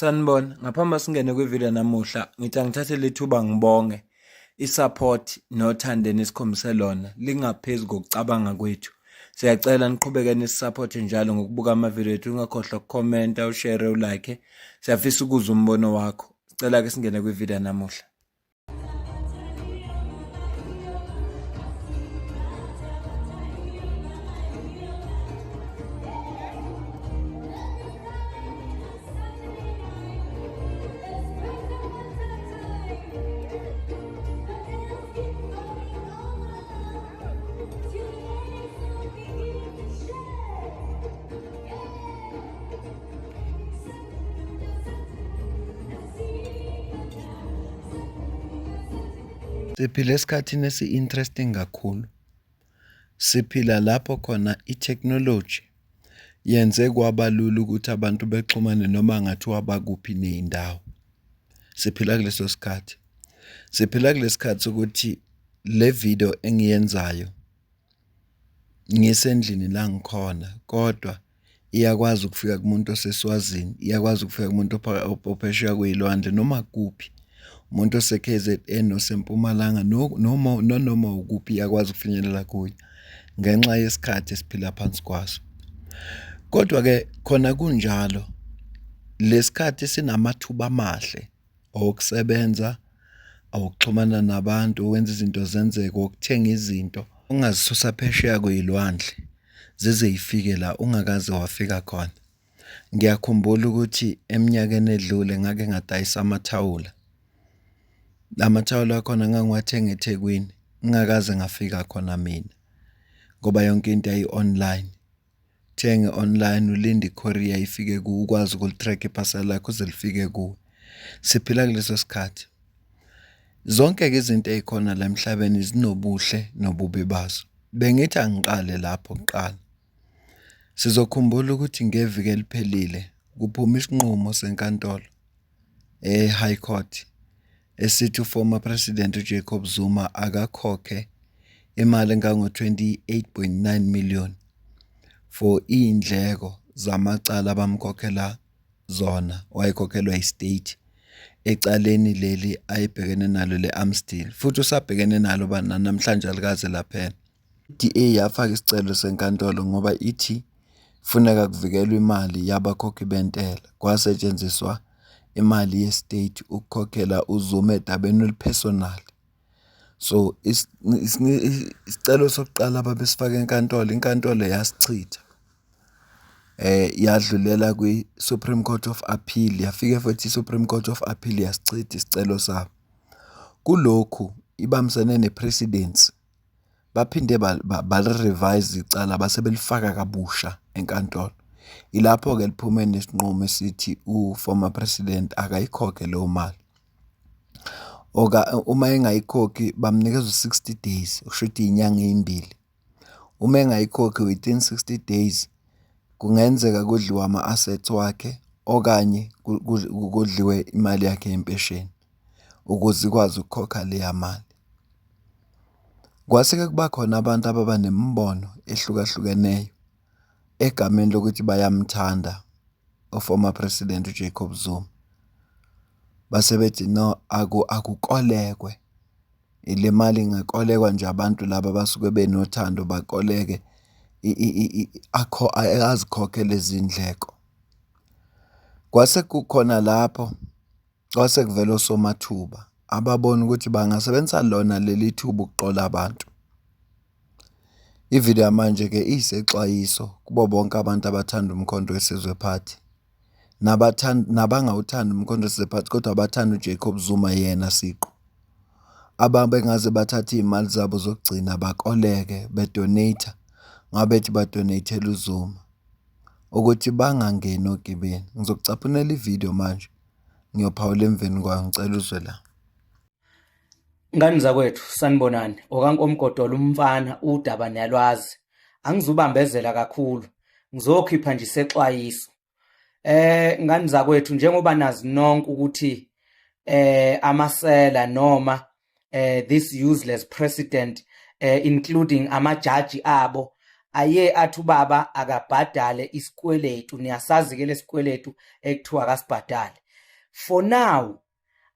Sanibona, ngaphambi singene kwivideo namuhla, ngithi angithathe lethuba ngibonge i-support nothando enisikhombise lona lingaphezu kokucabanga kwethu. Siyacela niqhubeke nisisupport njalo ngokubuka amavideo ethu, ungakhohlwa ukukhomenta, ushare, ulike. Siyafisa ukuzwa umbono wakho. Sicela ke singene kwivideo namuhla. Siphila esikhathini esi-interesting kakhulu. Siphila lapho khona i-technology yenze kwaba lula ukuthi abantu bexhumane noma ngathiwa bakuphi ney'ndawo. Siphila kuleso sikhathi. Siphila kule sikhathi sokuthi le video engiyenzayo ngisendlini la ngikhona kodwa iyakwazi ukufika kumuntu oseSwazini, iyakwazi ukufika kumuntu ophesheya kwey'lwandle noma kuphi. Umuntu ose-K_Z_N, oseMpumalanga noma nanoma ukuphi iyakwazi ukufinyelela kuye ngenxa yesikhathi esiphila phansi kwaso. Kodwa-ke khona kunjalo, le sikhathi sinamathuba amahle awokusebenza, awokuxhumana nabantu, owenza izinto zenzeke, okuthenga izinto ongazisusa phesheya kwey'lwandle zize y'fike la ungakaze wafika khona. Ngiyakhumbula ukuthi eminyakeni edlule ngake ngadayisa amathawula. La mathawula akhona ngangiwathenga eThekwini, ngingakaze ngafika khona mina ngoba yonke into yayi-online. Uthenge online, ulinde i-courier ifike kuwe, ukwazi ukuli-track-a iphasela lakho lize lifike kuwe. Siphila kuleso sikhathi. Zonke-ke izinto ey'khona la emhlabeni zinobuhle nobubi bazo. Bengithi angiqale lapho kuqala. Sizokhumbula ukuthi ngeviki eliphelile kuphume isinqumo senkantolo e-High Court esithi u-former president uJacob Zuma akakhokhe imali engango-28.9 million for iy'ndleko zamacala abamkhokhela zona wayekhokhelwa yi-state ecaleni leli ayebhekene nalo le-arms deal futhi usabhekene nalo namhlanje alikaze laphela. I-D_A yafaka isicelo senkantolo ngoba ithi funeka kuvikelwe imali yabakhokhi bentela. Kwasetshenziswa imali ye-state ukukhokhela uZuma edabeni olu-personal. So isicelo sokuqala ababesifake enkantolo, inkantolo yasichitha. Yadlulela kwi-Supreme Court of Appeal, yafike futhi i-Supreme Court of Appeal yasichitha isicelo sabo. Kulokhu ibambisene ne-presidency, baphinde bali-revise icala base belifaka kabusha enkantolo. Ilapho-ke liphume nesinqumo esithi u-former president akayikhokhe leyo mali. Uma engayikhokhi bamnikeza u-60 days, kushuthi iy'nyanga ey'mbili. Uma engayikhokhi within 60 days, kungenzeka kudliwe ama-assets wakhe okanye kudliwe imali yakhe yempesheni ukuze ikwazi ukukhokha leya mali. Kwase-ke kuba khona abantu ababa nemibono ehlukahlukeneyo egameni lokuthi bayamthanda u-former president uJacob Zuma. Base bethi no, akukolekwe le mali ingakolekwa nje abantu laba abasuke benothando bakoleke azikhokhe lezi ndleko. Kwase kukhona lapho kwase kuvela osomathuba ababona ukuthi bangasebenzisa lona leli thuba ukuqola abantu. Ividiyo yamanje-ke iyisexwayiso kubo bonke abantu abathanda uMkhonto weSizwe Party nabangawuthandi uMkhonto weSizwe Party kodwa abathanda uJacob Zuma yena siqu. Ababengaze bathathe iy'mali zabo zokugcina bakoleke be-donate-a ngoba bethi ba-donate-ela uZuma ukuthi bangangeni ogibeni. Ngizokucaphunela ividiyo manje, ngiyophawula emveni kwayo, ngicela uzwe la. Ngane zakwethu sanibonani okaNkomgodolo umfana udaba niyalwazi angizubambezela kakhulu ngizokhipha nje isexwayiso ngane zakwethu njengoba nazi nonke ukuthi amasela noma this useless president including amajaji abo aye athi ubaba akabhadale isikweletu. Niyasazi ke lesikweletu ekuthiwa akasibhadale. For now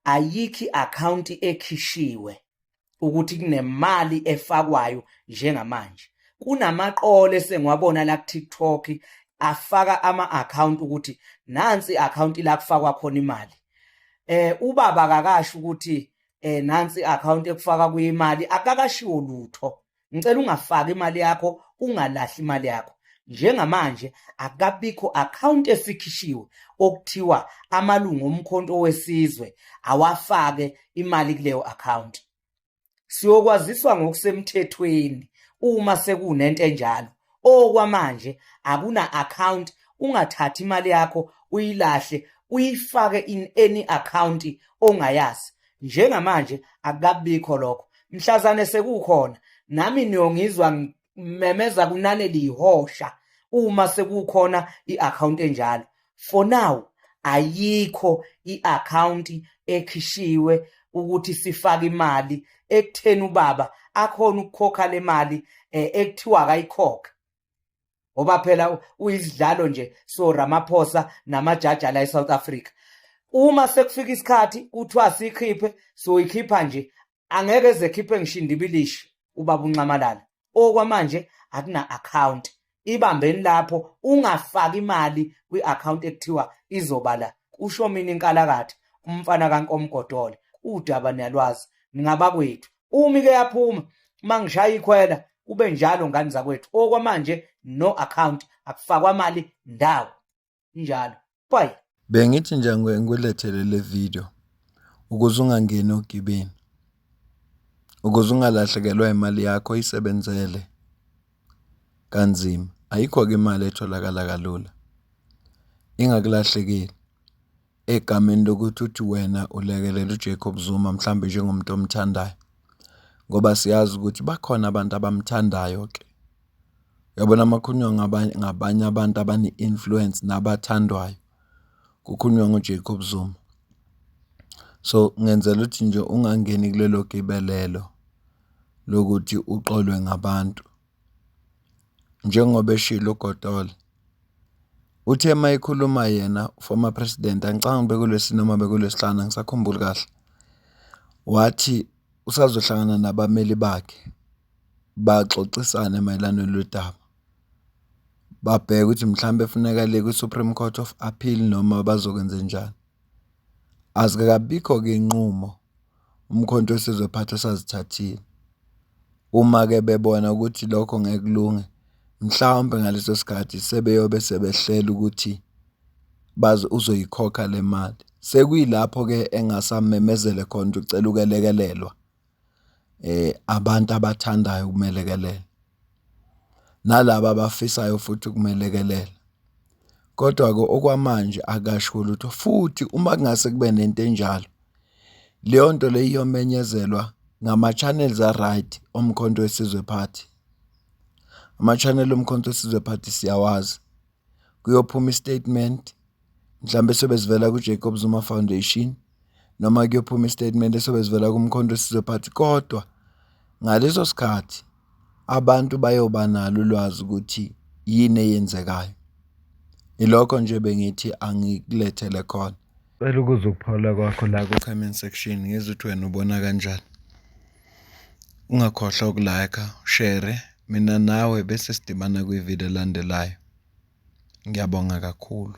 ayikho i-akhawunti ekhishiwe ukuthi kunemali efakwayo njengamanje. Kunamaqolo esengiwabona la ku-TikTok afaka ama-akhawunti ukuthi nansi i-akhawunti la kufakwa khona imali. Ubaba akakasho ukuthi nansi i-akhawunti ekufaka kuyo imali, akakashiwo lutho. Ngicela ungafaki imali yakho, ungalahli imali yakho. Njengamanje akabikho akhawunti esikhishiwe okuthiwa amalungu oMkhonto weSizwe awafake imali kuleyo akhawunti. Siyokwaziswa ngokusemthethweni uma sekunento enjalo. Okwamanje akuna account, ungathathi imali yakho uyilahle uyifake in any account ongayazi. Njengamanje akukabikho lokho. Mhlazane sekukhona nami niyongizwa ngimemeza kunanele ihosha uma sekukhona i-account enjalo. For now ayikho i-account ekhishiwe ukuthi sifake imali ekutheni ubaba akhona ukukhokha le mali ekuthiwa akayikhokhe, ngoba phela uyisidlalo nje so Ramaphosa namajaji la eSouth Africa. Uma sekufika isikhathi kuthiwa sikhiphe, soyikhipha nje, angeke ezekhiphe ngisho indibilishi ubaba uNxamalala. Okwamanje akuna account, ibambeni lapho, ungafaki imali kwi-account ekuthiwa izoba la. Kusho mina inkalakatha, umfana kaNkomgodole. Udaba niyalwazi ningabakwethu. Uma ike yaphuma mangishaya ikhwela kube njalo ngane zakwethu. Okwamanje no account, akufakwa mali ndawo, njalo. Bye. Bengithi nje ngikulethele le video ukuze ungangeni ogibeni, ukuze ungalahlekelwa imali yakho oyisebenzele kanzima. Ayikho-ke imali etholakala kalula, ingakulahlekeli egameni lokuthi uthi wena ulekelela uJacob Zuma mhlambe njengomuntu omthandayo, ngoba siyazi ukuthi bakhona abantu abamthandayo-ke. Uyabona uma kukhulunywa ngabanye abantu abane-influence nabathandwayo, kukhulunywa ngoJacob Zuma. So ngenzela ukuthi nje ungangeni kulelo gibe lelo lokuthi uxolwe ngabantu. Njengoba eshilo uGodola, uthe uma ekhuluma yena former president, angicabangi bekulwesine noma bekulwesihlanu, angisakhumbuli kahle, wathi usazohlangana nabameli bakhe baxoxisane mayelana noludaba, babheke ukuthi mhlambe funeka le kwi-Supreme Court of Appeal noma bazokwenzenjani. Azikabikho-ke iy'nqumo uMkhonto weSizwe Party osazithathile. Uma-ke bebona ukuthi lokho ngeke kulunge, mhlawumbe ngaleso sikhathi sebeyobe sebehlela ukuthi uzoyikhokha le mali. Sekuyilapho-ke engasamemezele khona ukuthi ucela ukelekelelwa abantu abathandayo ukumelekelela nalaba abafisayo futhi ukumelekelela. Kodwa-ke okwamanje akasho lutho futhi uma kungase kube nento enjalo, leyo nto leyo iyomenyezelwa ngama-channels a-right oMkhonto weSizwe Party. Ama-channel oMkhonto weSizwe Party siyawazi. Kuyophuma i-statement mhlambe sobe sivela ku-Jacob Zuma Foundation noma kuyophuma i-statement esobe sivela kuMkhonto weSizwe Party, kodwa ngaleso sikhathi abantu bayoba nalo ulwazi ukuthi yini eyenzekayo. Ilokho nje bengithi angikulethele khona. Cela ukuzwa ukuphawula kwakho la ku-comment section, ngizwe ukuthi wena ubona kanjani. Ungakhohlwa uku-like, share, mina nawe bese sidibana kwividiyo elandelayo. Ngiyabonga kakhulu.